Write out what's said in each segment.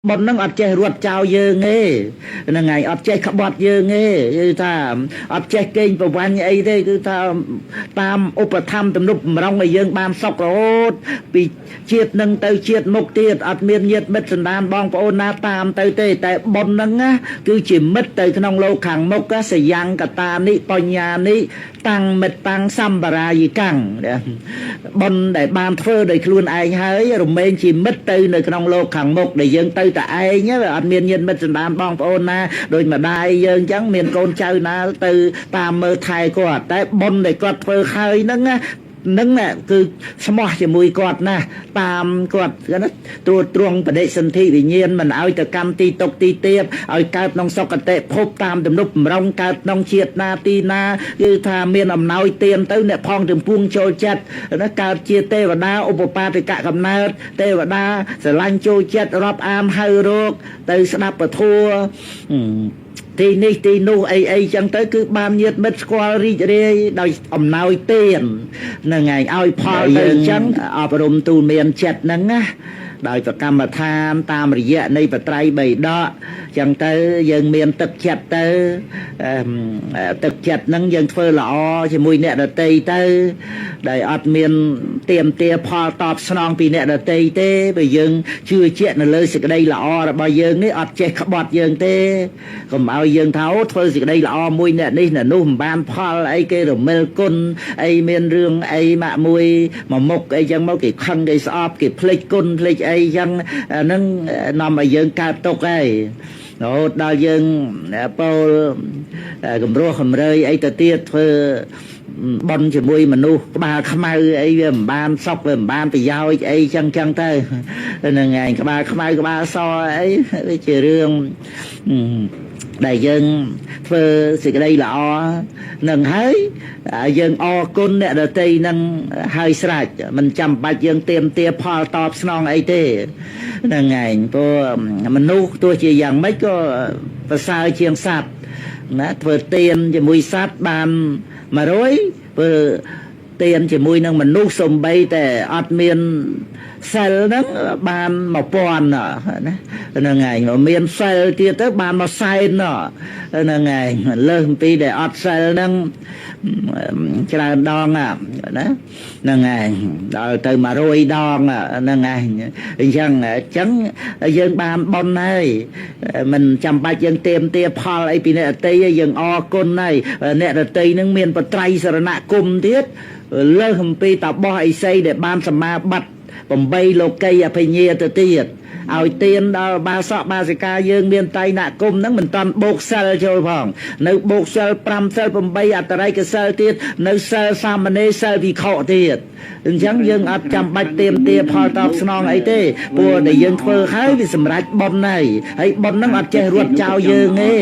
បុណ្យហ្នឹងអត់ចេះរត់ចោលយើងទេហ្នឹងហើយអត់ចេះក្បត់យើងទេគឺថាអត់ចេះកេងប្រវាញ់អីទេគឺថាតាមឧបត្ថម្ភទំនុកបំរុងឲ្យយើងបានសុខរហូតពីជាតិនឹងទៅជាតិមុខទៀតអត់មានញាតិមិត្តសន្តានបងប្អូនណាតាមទៅទេតែបុណ្យហ្នឹងណាគឺជាមិត្តទៅក្នុងលោកខាងមុខសយ៉ាងកតានិបញ្ញានិតាំងមិត្តតាំងសម្បរាយកាំងបុណ្យដែលបានធ្វើដោយខ្លួនឯងហើយរមែងជាមិត្តទៅនៅក្នុងលោកខាងមុខដែលយើងទៅតែឯងវាអត់មានញាតិមិត្តសន្តានបងប្អូនណាដោយម្ដាយយើងអញ្ចឹងមានកូនចៅណាទៅតាមមើលថែគាត់តែបុណ្យដែលគាត់ធ្វើហើយហ្នឹងណានឹងគឺស្មោះជាមួយគាត់ណាស់តាមគាត់ណាត្រួតត្រងបដិសន្ធិវិញ្ញាណមិនឲ្យទៅកម្មទីទុកទីទៀបឲ្យកើតក្នុងសុគតិភពតាមទំនុកបំរុងកើតក្នុងជាតិណាទីណាគឺថាមានអំណោយទានទៅអ្នកផងទាំងពួងចូលចិត្តណាកើតជាទេវតាឧបបាទិកកំណើតទេវតាស្រឡាញ់ចូលចិត្តរាប់អានហៅរោគទៅស្ដាប់ពធទីនេះទីនោះអីអីចឹងទៅគឺបានញាតិមិត្តស្គាល់រីករាយដោយអំណោយទានហ្នឹងឯងឲ្យផលទៅអញ្ចឹងអប់រំទូលមានចិត្តហ្នឹងណាដោយប្រកម្មដ្ឋានតាមរយៈនៃបត្រៃបីដកចឹងទៅយើងមានទឹកចិត្តទៅទឹកចិត្តហ្នឹងយើងធ្វើល្អជាមួយអ្នកដតីទៅដែលអត់មានទៀមទាផលតបស្នងពីអ្នកដតីទេបើយើងជឿជាក់នៅលើសេចក្តីល្អរបស់យើងនេះអត់ចេះក្បត់យើងទេកុំឲ្យយើងថាអូធ្វើសេចក្តីល្អមួយអ្នកនេះអ្នកនោះមិនបានផលអីគេរមិលគុណអីមានរឿងអីម៉ាក់មួយមួយមុខអីចឹងមកគេខឹងគេស្អប់គេភ្លេចគុណភ្លេចអីចឹងហ្នឹងនាំឲ្យយើងកើតទុក្ខហើយរហូតដល់យើងពោលកម្រោះកម្រើយអីទៅទៀតធ្វើបន់ជាមួយមនុស្សក្បាលខ្មៅអីវាមិនបានសុខវាមិនបានប្រយោជន៍អីចឹងចឹងទៅហ្នឹងឯងក្បាលខ្មៅក្បាលសអីវាជារឿងដែលយើងធ្វើសេចក្តីល្អនឹងហើយយើងអរគុណអ្នកដទៃនឹងហើយស្រេចមិនចាំបាច់យើងទៀមទាផលតបស្នងអីទេហ្នឹងឯងព្រោះមនុស្សទោះជាយ៉ាងម៉េចក៏ប្រសើរជាងសត្វណាធ្វើទានជាមួយសត្វបាន100ធ្វើទានជាមួយនឹងមនុស្សសំបីតែអត់មានសិលហ្នឹងបាន1000ណាហ្នឹងឯងមានសិលទៀតទៅបាន1សែនហ្នឹងឯងលើសអំពីដែលអត់សិលហ្នឹងច្រើនដងណាហ្នឹងឯងដល់ទៅ100ដងហ្នឹងឯងអញ្ចឹងយើងបានបុណ្យហើយមិនចាំបាច់យើងទៀមទាផលអីពីអ្នកដទៃយើងអរគុណហើយអ្នកដទៃហ្នឹងមានបត្រៃសរណគមទៀតលើសអំពីតបោះអិសីដែលបានសមាបត្តិ8លោកីអភិញ្ញាទៅទៀតឲ្យទានដល់បាសកបាសិកាយើងមានតៃណគមហ្នឹងមិនតាន់បូកសិលចូលផងនៅបូកសិល5សិល8អត្តរិកសិលទៀតនៅសិលសាមណេរសិលវិខទៀតអញ្ចឹងយើងអត់ចាំបាច់ទៀមទាផលតបស្នងអីទេព្រោះដែលយើងធ្វើហើយវាសម្រេចបុណ្យហើយហើយបុណ្យហ្នឹងអត់ចេះរត់ចោលយើងទេ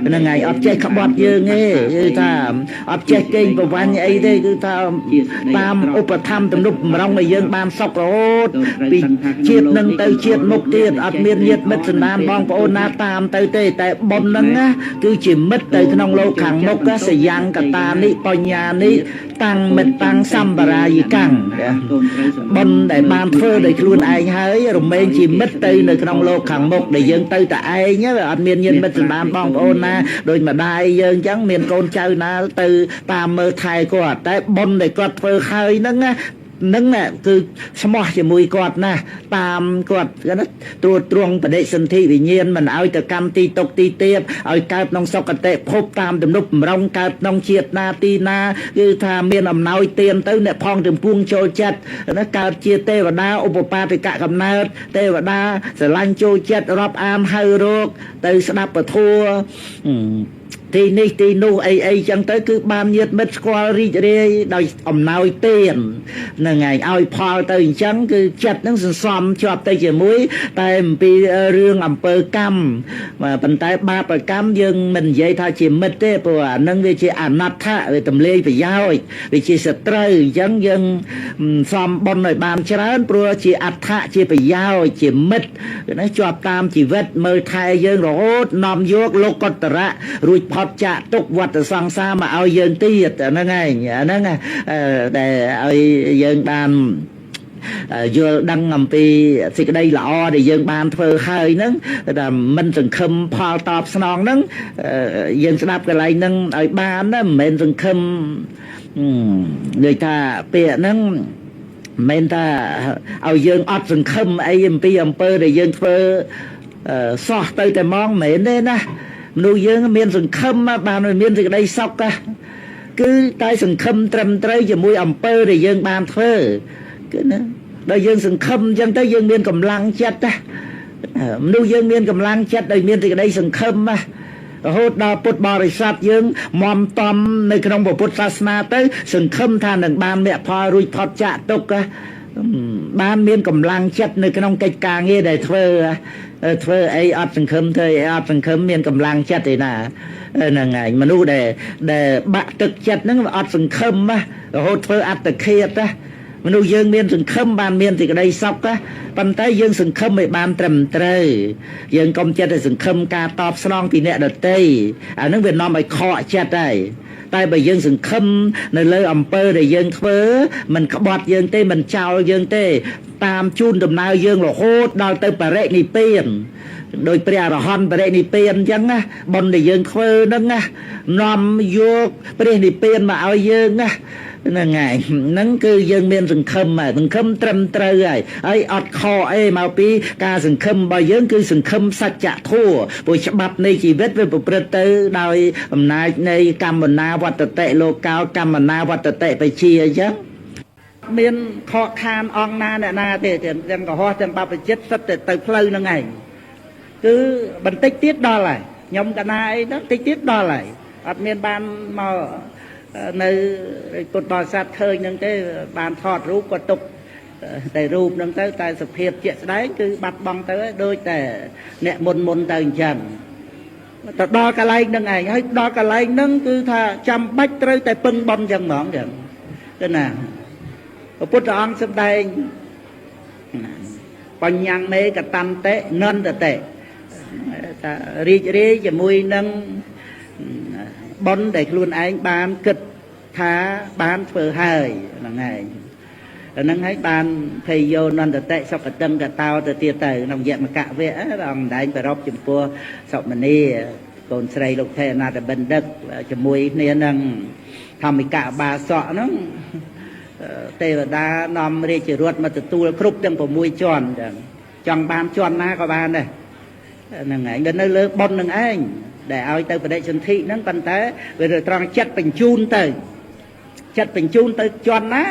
ហ្នឹងហើយអត់ចេះក្បត់យើងទេគឺថាអត់ចេះកេងប្រវាញ់អីទេគឺថាតាមឧបត្ថម្ភទំនុកបំរុងឲ្យយើងបានសុខរហូតពីជាតិនឹងទៅជាតិមុខទៀតអត់មានញាតិមិត្តសន្តានបងប្អូនណាតាមទៅទេតែបុណ្យហ្នឹងណាគឺជាមិត្តទៅក្នុងលោកខាងមុខសយ៉ាងកតានិបញ្ញានិតាំងមិត្តតាំងសម្បរាយកាំងបុណ្យដែលបានធ្វើដោយខ្លួនឯងហើយរមែងជាមិត្តទៅនៅក្នុងលោកខាងមុខដែលយើងទៅតែឯងវាអត់មានញាតិមិត្តសន្តានបងប្អូនណាដោយម្ដាយយើងអញ្ចឹងមានកូនចៅណាទៅតាមមើលថែគាត់តែបុណ្យដែលគាត់ធ្វើហើយហ្នឹងណានឹងគឺស្មោះជាមួយគាត់ណាស់តាមគាត់ណាត្រួតត្រងបដិសន្ធិវិញ្ញាណមិនឲ្យទៅកម្មទីទុកទីទៀបឲ្យកើតក្នុងសុគតិភពតាមទំនុកបំរុងកើតក្នុងជាតិណាទីណាគឺថាមានអំណោយទានទៅអ្នកផងទាំងពួងចូលចិត្តណាកើតជាទេវតាឧបបាទិកកំណើតទេវតាស្រឡាញ់ចូលចិត្តរាប់អានហៅរោគទៅស្ដាប់ពធទីនេះទីនោះអីអីចឹងទៅគឺបានញាតិមិត្តស្គាល់រីករាយដោយអំណោយទានហ្នឹងឯងឲ្យផលទៅអញ្ចឹងគឺចិត្តហ្នឹងសន្សំជាប់ទៅជាមួយតែអំពីរឿងអំពើកម្មប៉ុន្តែបាបកម្មយើងមិននិយាយថាជាមិត្តទេព្រោះអាហ្នឹងវាជាអនត្ថៈវាទម្លាយប្រយោជន៍វាជាសត្រូវអញ្ចឹងយើងសំបុណ្យឲ្យបានច្រើនព្រោះជាអដ្ឋៈជាប្រយោជន៍ជាមិត្តណាជាប់តាមជីវិតមើលថែយើងរហូតនាំយកលោកតរៈរួចផុតចាកទុកវត្តសង្សារមកឲ្យយើងទៀតហ្នឹងឯងអាហ្នឹងដែលឲ្យយើងបាន យល់ដឹងអំពីសេចក្តីល្អដែលយើងបានធ្វើហើយហ្នឹងតែមិនសង្ឃឹមផលតបស្នងហ្នឹងយើងស្ដាប់កន្លែងហ្នឹងឲ្យបានណាមិនមែនសង្ឃឹមដូចថាពាក្យហ្នឹងមិនមែនថាឲ្យយើងអត់សង្ឃឹមអីអំពីអំពើដែលយើងធ្វើសោះទៅតែហ្មងមិនមែនទេណាមនុស្សយើងមានសង្ឃឹមបានមានសេចក្តីសុខគឺតែសង្ឃឹមត្រឹមត្រូវជាមួយអំពើដែលយើងបានធ្វើគឺណាដល់យើងសង្ឃឹមអញ្ចឹងទៅយើងមានកម្លាំងចិត្តណាមនុស្សយើងមានកម្លាំងចិត្តដោយមានសេចក្តីសង្ឃឹមណារហូតដល់ពុទ្ធបរិស័ទយើងមមតំនៅក្នុងពុទ្ធសាសនាទៅសង្ឃឹមថានឹងបានមគ្គផលរួចផុតចាកទុក្ខបានមានកម្លាំងចិត្តនៅក្នុងកិច្ចការងារដែលធ្វើធ្វើអីអត់សង្ឃឹមធ្វើអីអត់សង្ឃឹមមានកម្លាំងចិត្តឯណាហ្នឹងហើយមនុស្សដែលដែលបាក់ទឹកចិត្តហ្នឹងអត់សង្ឃឹមណារហូតធ្វើអត្តឃាតណាមនុស្សយើងមានសង្ឃឹមបានមានសេចក្តីសុខប៉ុន្តែយើងសង្ឃឹមឲ្យបានត្រឹមត្រូវយើងកុំចិត្តតែសង្ឃឹមការតបស្នងពីអ្នកដទៃអានឹងវានាំឲ្យខកចិត្តហើយតែបើយើងសង្ឃឹមនៅលើអំពើដែលយើងធ្វើមិនក្បត់យើងទេមិនចោលយើងទេតាមជូនដំណើរយើងរហូតដល់ទៅបរិនិព្វានដោយព្រះអរហន្តបរិនិព្វានអញ្ចឹងណាបុណ្យដែលយើងធ្វើហ្នឹងណានាំយកព្រះនិព្វានមកឲ្យយើងណាហ្នឹងហើយហ្នឹងគឺយើងមានសង្ឃឹមហើយសង្ឃឹមត្រឹមត្រូវហើយហើយអត់ខកអីមកពីការសង្ឃឹមរបស់យើងគឺសង្ឃឹមសច្ចធម៌ព្រោះច្បាប់នៃជីវិតវាប្រព្រឹត្តទៅដោយអំណាចនៃកម្មណាវត្តតិលោកោកម្មណាវត្តតិបជាអញ្ចឹងមានខកខានអង្គណាអ្នកណាទេទាំងកុហកទាំងបព្វជិតសិតតែទៅផ្លូវហ្នឹងឯងគឺបន្តិចទៀតដល់ហើយខ្ញុំកណាអីហ្នឹងតិចទៀតដល់ហើយអត់មានបានមកនៅពុទ្ធបរិស័ទឃើញហ្នឹងទេបានថតរូបក៏ទុកតែរូបហ្នឹងទៅតែសភាពជាក់ស្ដែងគឺបាត់បង់ទៅដូចតែអ្នកមុនមុនទៅអញ្ចឹងទៅដល់កន្លែងហ្នឹងឯងហើយដល់កន្លែងហ្នឹងគឺថាចាំបាច់ត្រូវតែពឹងបុណ្យចឹងហ្មងចឹងគឺណាព្រះពុទ្ធអង្គសម្ដែងបញ្ញមេកតន្តិនន្តតិថារីករាយជាមួយនឹងបុណ្យដែលខ្លួនឯងបានគិតថាបានធ្វើហើយហ្នឹងឯងហ្នឹងហើយបានភេយោនន្តតិសុគតឹងកតោទៅទៀតទៅក្នុងយមកវៈព្រះអង្គដែងប្រពចំពោះសុមនីកូនស្រីលោកថេអនាថបណ្ឌិតជាមួយគ្នានឹងធម្មិកបាសកហ្នឹងទេវតានាំរាជរថមកទទួលគ្រប់ទាំង6ជាន់ចឹងចង់បានជាន់ណាក៏បានដែរហ្នឹងឯងវានៅលើបុណ្យនឹងឯងដែលឲ្យទៅបដិសន្ធិហ្នឹងប៉ុន្តែវាត្រង់ចិត្តបញ្ជូនទៅចិត្តបញ្ជូនទៅជាន់ណា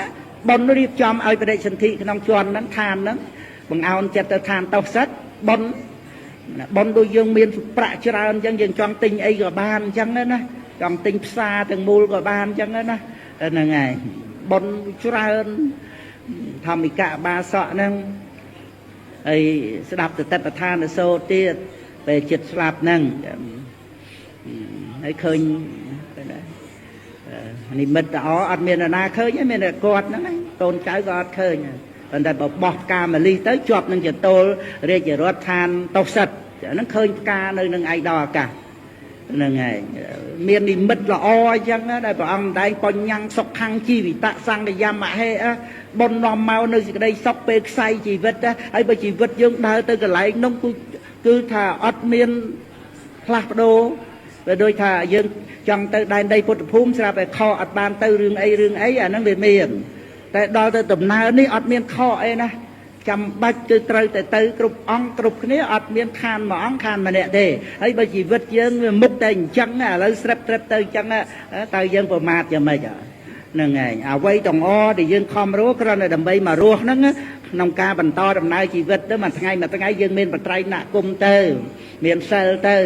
បុណ្យរៀបចំឲ្យបដិសន្ធិក្នុងជាន់ហ្នឹងឋានហ្នឹងបង្អោនចិត្តទៅឋានតោសិតបុណ្យបុណ្យដូចយើងមានប្រាក់ច្រើនអញ្ចឹងយើងចង់ទិញអីក៏បានអញ្ចឹងណាចង់ទិញផ្សារទាំងមូលក៏បានអញ្ចឹងណាហ្នឹងហើយបុណ្យច្រើនធម្មិកបាសកហ្នឹងហើយស្ដាប់សតិប្បដ្ឋានសូត្រទៀតពេលចិត្តស្លាប់ហ្នឹងហើយឃើញនិមិត្តល្អអត់មាននរណាឃើញទេមានតែគាត់ហ្នឹងឯងកូនចៅក៏អត់ឃើញប៉ុន្តែបើបោះផ្កាមលិះទៅជាប់នឹងចតលរាជរដ្ឋឋានតោសិតហ្នឹងឃើញផ្កានៅនឹងឯដល់អាកាសហ្នឹងឯងមាននិមិត្តល្អអញ្ចឹងដែលព្រះអង្គតែងបញ្ញសុខំជីវិតសង្កយមហេបុណ្យនាំមកនៅសេចក្តីសុខពេលខ្សែជីវិតហើយបើជីវិតយើងដើរទៅកន្លែងនោះគឺថាអត់មានផ្លាស់ប្ដូរវាដូចថាយើងចង់ទៅដែនដីពុទ្ធភូមិស្រាប់តែខកអត់បានទៅរឿងអីរឿងអីអាហ្នឹងវាមានតែដល់ទៅដំណើរនេះអត់មានខកអីណាចាំបាច់គឺត្រូវតែទៅគ្រប់អង្គគ្រប់គ្នាអត់មានខានមួយអង្គខានម្នាក់ទេហើយបើជីវិតយើងវាមុខតែអញ្ចឹងឥឡូវស្រាប់ត្រឹបទៅអញ្ចឹងតើយើងប្រមាថយ៉ាងម៉េចហ្នឹងឯងអ្វីទាំងអដែលយើងខំរស់គ្រាន់តែដើម្បីមករស់ហ្នឹងក្នុងការបន្តដំណើរជីវិតទៅមួយថ្ងៃមួយថ្ងៃយើងមានបត្រៃណគុំទៅមានសិលទៅ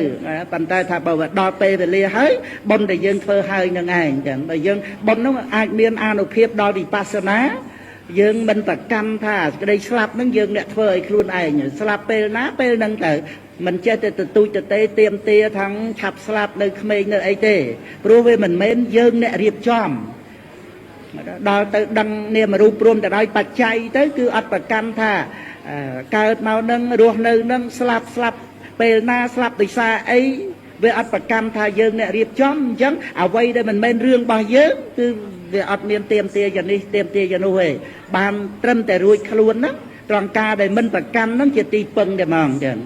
ប៉ុន្តែថាបើដល់ពេលវេលាហើយបុណ្យដែលយើងធ្វើហើយនឹងឯងចឹងបើយើងបុណ្យនោះអាចមានអានុភាពដល់វិបស្សនាយើងមិនប្រកាន់ថាសេចក្តីស្លាប់នឹងយើងអ្នកធ្វើឲ្យខ្លួនឯងស្លាប់ពេលណាពេលហ្នឹងទៅមិនចេះតែទទូចទទេទៀមទាថាងឆាប់ស្លាប់នៅក្មេងនៅអីទេព្រោះវាមិនមែនយើងអ្នករៀបចំដល់ទៅដឹងនាមរូបព្រមទៅដោយបច្ច័យទៅគឺអត់ប្រកាន់ថាកើតមកនឹងរស់នៅនឹងស្លាប់ស្លាប់ពេលណាស្លាប់ដោយសារអីវាអត់ប្រកាន់ថាយើងអ្នករៀបចំអញ្ចឹងអ្វីដែលមិនមែនរឿងរបស់យើងគឺ វាអត់មានទៀមទាយ៉ាងនេះទៀមទាយ៉ាងនោះទេបានត្រឹមតែរួចខ្លួនហ្នឹងត្រង់ការដែលមិនប្រកាន់ហ្នឹងជាទីពឹងតែហ្មងចឹង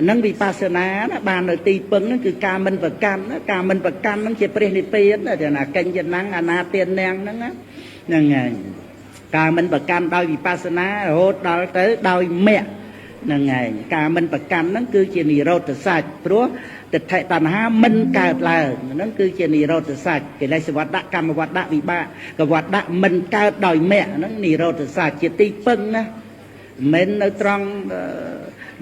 ហ្នឹងវិបស្សនាណាបាននៅទីពឹងហ្នឹងគឺការមិនប្រកាន់ណាការមិនប្រកាន់ហ្នឹងជាព្រះនិព្វានណាទាំងអាកញ្ចនំអនាទានំហ្នឹងណាហ្នឹងហើយការមិនប្រកាន់ដោយវិបស្សនារហូតដល់ទៅដោយមគ្គហ្នឹងឯងការមិនប្រកាន់ហ្នឹងគឺជានិរោធសច្ចព្រោះទិដ្ឋិតណ្ហាមិនកើតឡើងហ្នឹងគឺជានិរោធសច្ចកិលេសវត្តៈកម្មវត្តៈវិបាកវត្តៈមិនកើតដោយមគ្គហ្នឹងនិរោធសច្ចជាទីពឹងណាមិននៅត្រង់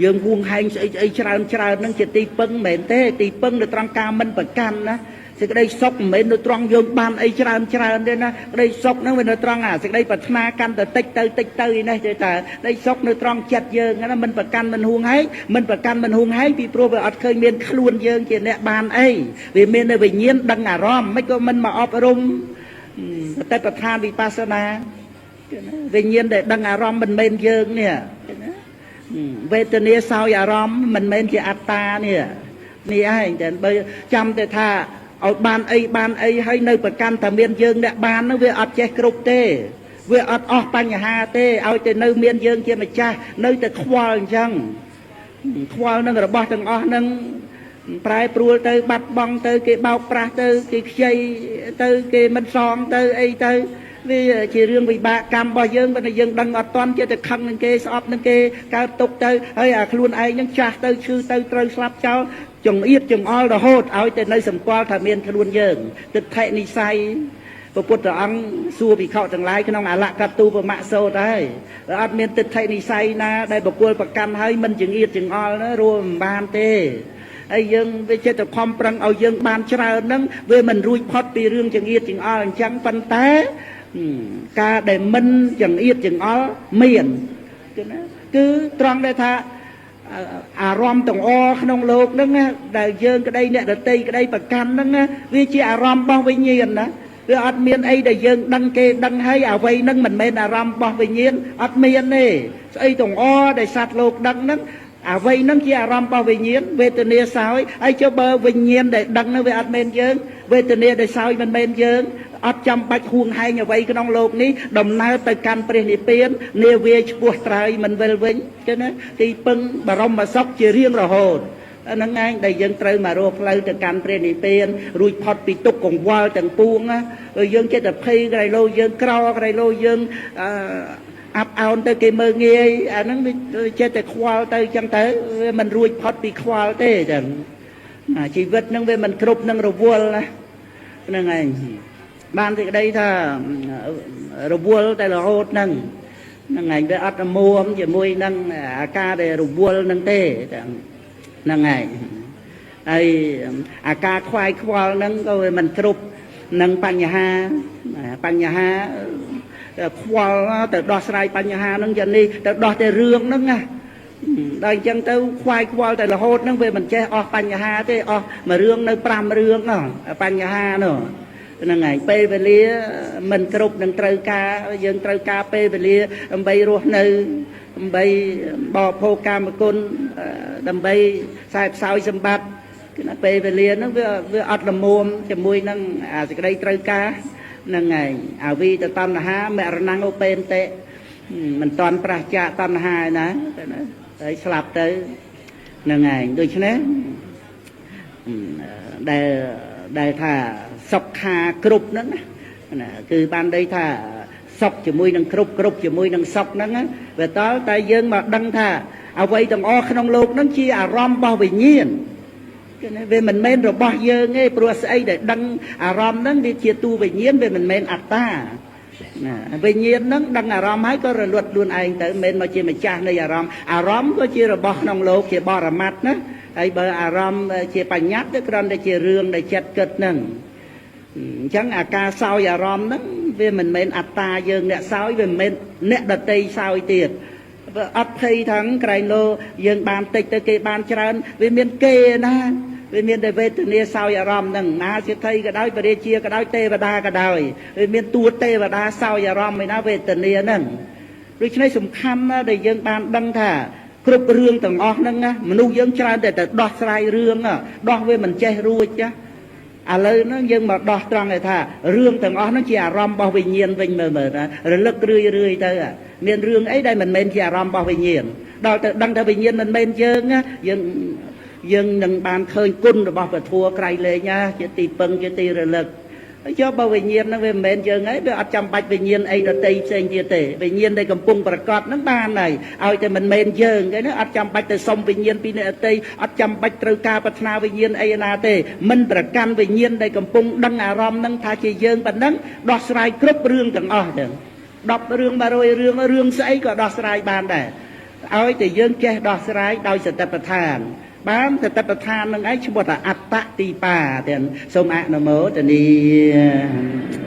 យើងហួងហែងស្អីស្អីច្រើនច្រើនហ្នឹងជាទីពឹងមិនមែនទេទីពឹងនៅត្រង់ការមិនប្រកាន់ណាសេចក្តីសុខមិនមែននៅត្រង់យើងបានអីច្រើនច្រើនទេណាក្តីសុខហ្នឹងវានៅត្រង់អាសេចក្តីប្រាថ្នាកាន់តែតិចទៅតិចទៅឯនេះទេតើក្តីសុខនៅត្រង់ចិត្តយើងណាមិនប្រកាន់មិនហួងហែងមិនប្រកាន់មិនហួងហែងពីព្រោះវាអត់ឃើញមានខ្លួនយើងជាអ្នកបានអីវាមានតែវិញ្ញាណដឹងអារម្មណ៍មិនក៏មិនមកអប់រំបតិបដ្ឋានវិបស្សនាវិញ្ញាណដែលដឹងអារម្មណ៍មិនមែនយើងនេះវេទនាសោយអារម្មណ៍មិនមែនជាអត្តានេះនេះឯងតែបើចាំតែថាឲ្យបានអីបានអីហើយនៅប្រកាន់តែមានយើងអ្នកបាននោះវាអត់ចេះគ្រប់ទេវាអត់អស់បញ្ហាទេឲ្យតែនៅមានយើងជាម្ចាស់នៅតែខ្វល់អញ្ចឹងខ្វល់នឹងរបស់ទាំងអស់នឹងប្រែប្រួលទៅបាត់បង់ទៅគេបោកប្រាស់ទៅគេខ្ចីទៅគេមិនសងទៅអីទៅវាជារឿងវិបាកកម្មរបស់យើងប៉ុន្តែយើងដឹងអត់ទាន់ចិត្តតែខឹងនឹងគេស្អប់នឹងគេកើតទុកទៅហើយអាខ្លួនឯងនឹងចាស់ទៅឈឺទៅត្រូវស្លាប់ចោលចង្អៀតចង្អល់រហូតឲ្យតែនៅសម្គាល់ថាមានខ្លួនយើងទិដ្ឋិនិស័យព្រះពុទ្ធអង្គសួរភិក្ខុទាំងឡាយក្នុងអលកតុបមសូត្រហើយអត់មានទិដ្ឋិនិស័យណាដែលបុគ្គលប្រកាន់ហើយមិនចង្អៀតចង្អល់ណារួមមិនបានទេហើយយើងវាចិត្តតែខំប្រឹងឲ្យយើងបានច្រើនហ្នឹងវាមិនរួចផុតពីរឿងចង្អៀតចង្អល់អញ្ចឹងប៉ុន្តែការដែលមិនចង្អៀតចង្អល់មានគឺណាគឺត្រង់ដែលថាអារម្មណ៍ទាំងអក្នុងលោកហ្នឹងដែលយើងក្តីអ្នកដតីក្តីប្រកាន់ហ្នឹងវាជាអារម្មណ៍របស់វិញ្ញាណណាវាអត់មានអីដែលយើងដឹងគេដឹងហើយអ្វីហ្នឹងមិនមែនអារម្មណ៍របស់វិញ្ញាណអត់មានទេស្អីទាំងអដែលសត្វលោកដឹងហ្នឹងអ្វីហ្នឹងជាអារម្មណ៍របស់វិញ្ញាណវេទនាសោយហើយចុះបើវិញ្ញាណដែលដឹងហ្នឹងវាអត់មែនយើងវេទនាដែលសោយមិនមែនយើងអត់ចាំបាច់ហួងហែងអ្វីក្នុងលោកនេះដំណើរទៅកាន់ព្រះនិព្វាននាវាឆ្ពោះត្រើយមិនវិលវិញចឹងណាទីពឹងបរមសុខជារៀងរហូតហ្នឹងឯងដែលយើងត្រូវមករកផ្លូវទៅកាន់ព្រះនិព្វានរួចផុតពីទុក្ខកង្វល់ទាំងពួងណាយើងចិត្តតែភ័យក្រៃលោយើងក្រក្រៃលោយើងអាប់អោនទៅគេមើលងាយអាហ្នឹងវាចិត្តតែខ្វល់ទៅចឹងទៅវាមិនរួចផុតពីខ្វល់ទេចឹងជីវិតហ្នឹងវាមិនគ្រប់នឹងរវល់ណាហ្នឹងឯងបានសេចក្តីថារវល់តែរហូតហ្នឹងហ្នឹងឯងវាអត់មួមជាមួយនឹងអាការដែលរវល់ហ្នឹងទេហ្នឹងឯងហើយអាការខ្វាយខ្វល់ហ្នឹងក៏វាមិនគ្រប់នឹងបញ្ហាបញ្ហាខ្វល់ទៅដោះស្រាយបញ្ហាហ្នឹងយ៉ាងនេះទៅដោះតែរឿងហ្នឹងណាដល់អញ្ចឹងទៅខ្វាយខ្វល់តែរហូតហ្នឹងវាមិនចេះអស់បញ្ហាទេអស់មួយរឿងនៅ5រឿងនោះបញ្ហានោះហ្នឹងហើយពេលវេលាមិនគ្រប់នឹងត្រូវការយើងត្រូវការពេលវេលាដើម្បីរស់នៅដើម្បីបរិភោគកាមគុណដើម្បីខ្សែផ្សោយសម្បត្តិគឺណាពេលវេលាហ្នឹងវាអត់ល្មមជាមួយនឹងអាសេចក្តីត្រូវការហ្នឹងហើយអាវីតតណ្ហាមរណងឧបេនតិមិនតាន់ប្រះចាកតណ្ហាឯណាហើយស្លាប់ទៅហ្នឹងឯងដូច្នេះដែលថាសុខាគ្រប់ហ្នឹងណាគឺបានន័យថាសុខជាមួយនឹងគ្រប់គ្រប់ជាមួយនឹងសុខហ្នឹងវាតល់តែយើងមកដឹងថាអ្វីទាំងអស់ក្នុងលោកហ្នឹងជាអារម្មណ៍របស់វិញ្ញាណគឺណាវាមិនមែនរបស់យើងទេព្រោះស្អីដែលដឹងអារម្មណ៍ហ្នឹងវាជាតួវិញ្ញាណវាមិនមែនអត្តាណាវិញ្ញាណហ្នឹងដឹងអារម្មណ៍ហើយក៏រលត់ខ្លួនឯងទៅមិនមែនមកជាម្ចាស់នៃអារម្មណ៍អារម្មណ៍ក៏ជារបស់ក្នុងលោកជាបរមត្តណាហើយបើអារម្មណ៍ជាបញ្ញត្តិទៅគ្រាន់តែជារឿងដែលចិត្តគិតហ្នឹងអញ្ចឹងអាការសោយអារម្មណ៍ហ្នឹងវាមិនមែនអត្តាយើងអ្នកសោយវាមិនមែនអ្នកដតីសោយទៀតអត់ភ័យថាងក្រែងលោយើងបានតិចទៅគេបានច្រើនវាមានគេណាវាមានតែវេទនាសោយអារម្មណ៍ហ្នឹងមហាសេដ្ឋីក៏ដោយព្រះរាជាក៏ដោយទេវតាក៏ដោយវាមានតួទេវតាសោយអារម្មណ៍ឯណាវេទនាហ្នឹងដូច្នេះសំខាន់ណាស់ដែលយើងបានដឹងថាគ្រប់រឿងទាំងអស់ហ្នឹងណាមនុស្សយើងច្រើនតែទៅដោះស្រាយរឿងដោះវាមិនចេះរួចណា ឥឡូវហ្នឹងយើងមកដោះត្រង់ឲ្យថារឿងទាំងអស់ហ្នឹងជាអារម្មណ៍របស់វិញ្ញាណវិញមើលមើលណារលឹករឿយរឿយទៅមានរឿងអីដែលមិនមែនជាអារម្មណ៍របស់វិញ្ញាណដល់ទៅដឹងថាវិញ្ញាណមិនមែនយើងយើងយើងនឹងបានឃើញគុណរបស់ពធក្រៃលែងណាជាទីពឹងជាទីរលឹកយកបើវិញ្ញាណហ្នឹងវាមិនមែនយើងហើយវាអត់ចាំបាច់វិញ្ញាណអីដតីផ្សេងទៀតទេវិញ្ញាណដែលកំពុងប្រកបហ្នឹងបានហើយឲ្យតែមិនមែនយើងគេណាអត់ចាំបាច់ទៅសុំវិញ្ញាណពីអ្នកដតីអត់ចាំបាច់ត្រូវការប្រាថ្នាវិញ្ញាណអីណាទេមិនប្រកាន់វិញ្ញាណដែលកំពុងដឹងអារម្មណ៍ហ្នឹងថាជាយើងប៉ុណ្ណឹងដោះស្រាយគ្រប់រឿងទាំងអស់ទាំង10រឿង100រឿងរឿងស្អីក៏ដោះស្រាយបានដែរឲ្យតែយើងចេះដោះស្រាយដោយសតិប្បដ្ឋានបានសតិប្បដ្ឋាននឹងឯងឈ្មោះថាអត្តទីបាទាំងសូមអនុមោទនា។